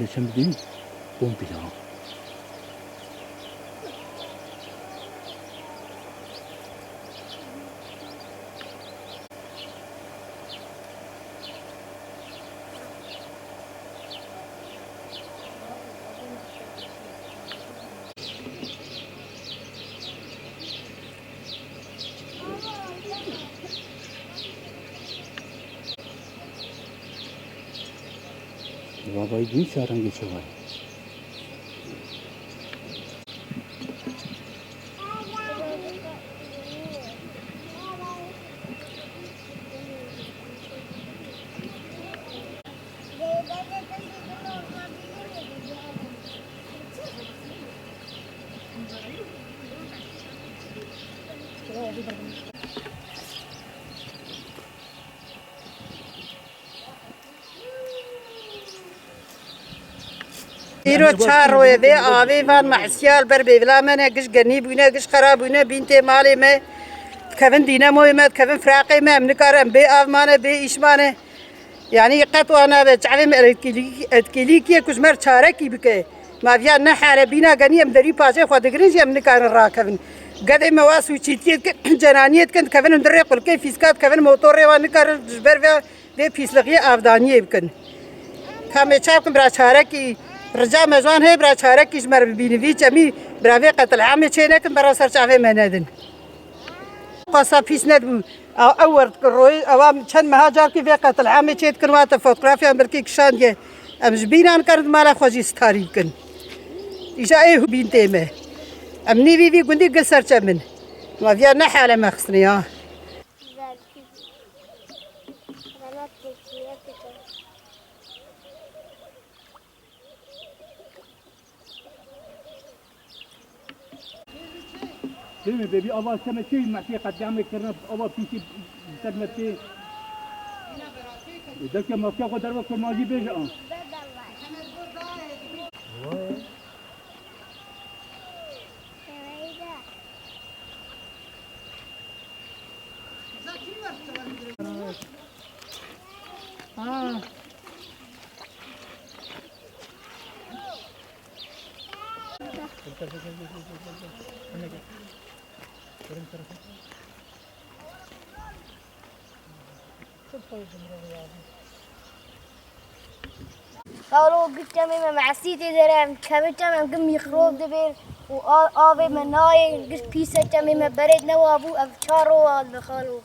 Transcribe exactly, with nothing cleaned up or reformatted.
Lê çend bidî, pompî daha. Babayî dî çi rengê çawa ye? Îro çar royê vê avê van mehsiya li ber bêvila me ne, giş genî bûne, giş xera bûne, bîn tê malê me, dikevin dînemoyê me, dikevin firaqê me, em nikarin, em bê av mane, bê îş mane. Yanî qet wan nabe, çavê me etkîlî-, etkîlîkî ye ku ji me re çarekî bike. Ma viya ne hale bîna genî em derî paşê xwe digirin jî em nikarin rakevin. Gedê me wa sûçîtiyê dikin, cenaniyê dikin, dikevin hundirê qulkê fîska, dikevin motorê wan nikarin ji ber vê, vê pîslixiyê avdaniyê bikin. Ka me çav kin bira çarekî, rica me ji wan heye bira çarekî ji me re bibînin. Vî çemî bira vê qetilhamê çê nekin, bera ser çavê me nedin. Qasa pîs nedibû. Ew, ew wer dikir royê, ewa çend meha carkî vê qetilhamê çê dikin, wate fotografiyan belkî kişandiye. Em ji bîran karin mala xwe jî starî bikin. Îja ê hû bîn tê me. Em nîvî vî gundî gil serçe min. Ma viya ne hale me xistine ya. Dê me bêbî ava seme çê mehsê qetlîamê kirine, ava pîsî ser me tê. Deke mafya xwe derve kurmancî bêje an. Xalo, giş çemê me me'sî tê dere, em çemê çem em gim mîxrob dibên û a-, avê me nayê, giş pîse çemê me berêt newa bû, ev çar ro wa dibe xalo.